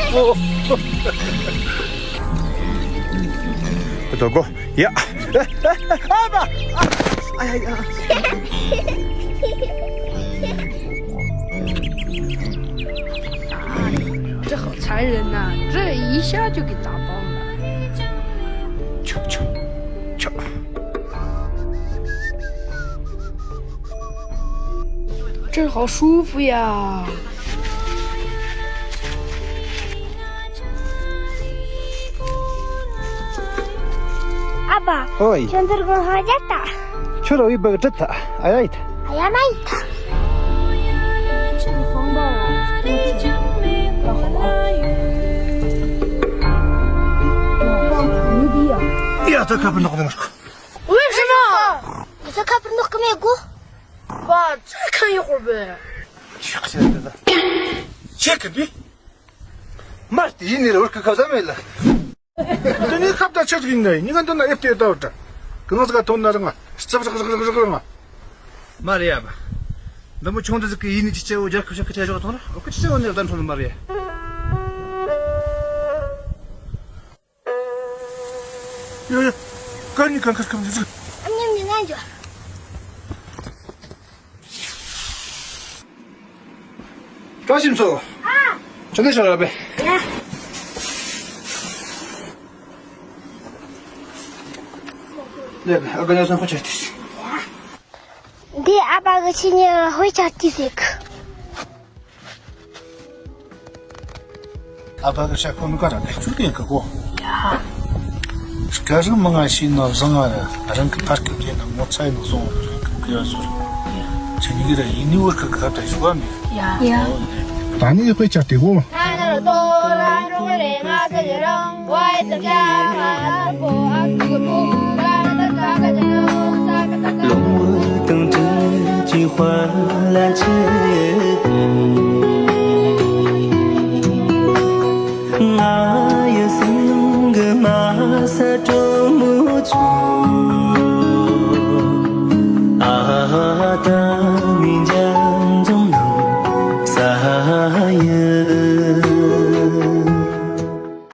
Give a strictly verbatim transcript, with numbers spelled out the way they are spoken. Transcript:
ཨོ། ཨོ། ཨོ། ཡ། ཨ་མ། ཨ་ཡ་ཡ། ཨ། 这好残忍呐，这一下就给打爆了。 ཆོག་ཆོག་ཆོག 这儿好舒服呀。ཨ་ཕ། ཨོའི། ཁྱོད་ཚོར་གོ་ཧ་ཅང་ད། ཁྱོད་ར་བའི་བུ་གྲི་ད། ཨ་ཡ་ཡི་ད། ཨ་ཡ་མ་ཡི་ད། ཁྱོད་ཚོ་ཧྥང་པའོ། ད་ཧོ་ལ། ཡ་ད་ཁ་པར་ནག་ནག་ཤོག 为什么？ ཁ་པར་ནག་གི་མེད་གོ། པ་ཚ་ཁ་ཡོད་གོ་བེ། ཤག་ཤག་ད་ད། ཆེ་གི་བི། མར་དེ་ཡིན་ནི་ར་བར་གི་ཁ་ས་མེད་ལ། དེ་ནི་ཁབ་ད་ཆེ་ཟིག་ཡིན་ནི་ཉི་ག་འདི་ན་ཨེབ་ཏེ་ད་བར་ད། གི་ང་ཟིག་ག་ཐོན་ན་ར་ང་རྩབ་རག་རག་རག་རག་ར་ང་། མ་རེད་ཡ་པ། འདི་མོ་ཆུང་འདི་ཟིག་གི་ཡིན་ནི་ཅི་ཆེ་བོ་རྒྱལ་ཁབ་ཤག་གི་ཆེ་ཞོག་ཐོང་ར། ཨོ་ཁི་ཆེ་བོ་ནི་ད་འཕྲོ་ནི་མ་རེད། ཡོ་ཡོ། ཀ་ནི་གང་ཁར་ཁམ་ཟིག་ཟིག་ཨ་མཉམ་ནི་ང་འཇོ། བཀྲ་ཤིས་མཚོ། ཨ། ཁྱོད་ནས་ཤོར་བ་པས། ཡ། ལེ་བས་ཨ་ག་ཉོ་སོང་ཁོ་ཆེ་ཏིས། ཡ། འདི་ཨ་ཕ་གི་ཆི་ཉི་ཧོད་ཆ་ཏིས་ཟེར་གི། ཨ་ཕ་གི་ཤ་ཁོ་ནི་ཀ་ར་ལེགས་བཅུག་ལྡན་གི་གོ། ཡ། སྐད་རིགས་མི་ང་ཤེས་ན་བཟང་ང་ར་རང་གི་ཕར་སྐད་རྒྱན་ན་ངོ་ཚ་ཡིན་ན་བཟང་བ་རང་གི་གི་ཡ་ཟོར། ཆེ་ཉི་གི་ར་ཡིན་ནི་བོར་གི་གབ་ད་ཞུ་བ་མེད། ཡ། ད་ནི་དཔེ་ཆ་དེ་གོ། ལོང་བོ་དང་དྲིན་གྱི་དཔལ་ལ་ཆེ། ང་ཡི་སེམས་ནང་གི་དམའ་ས་དྲོན་མོ་ཆུ།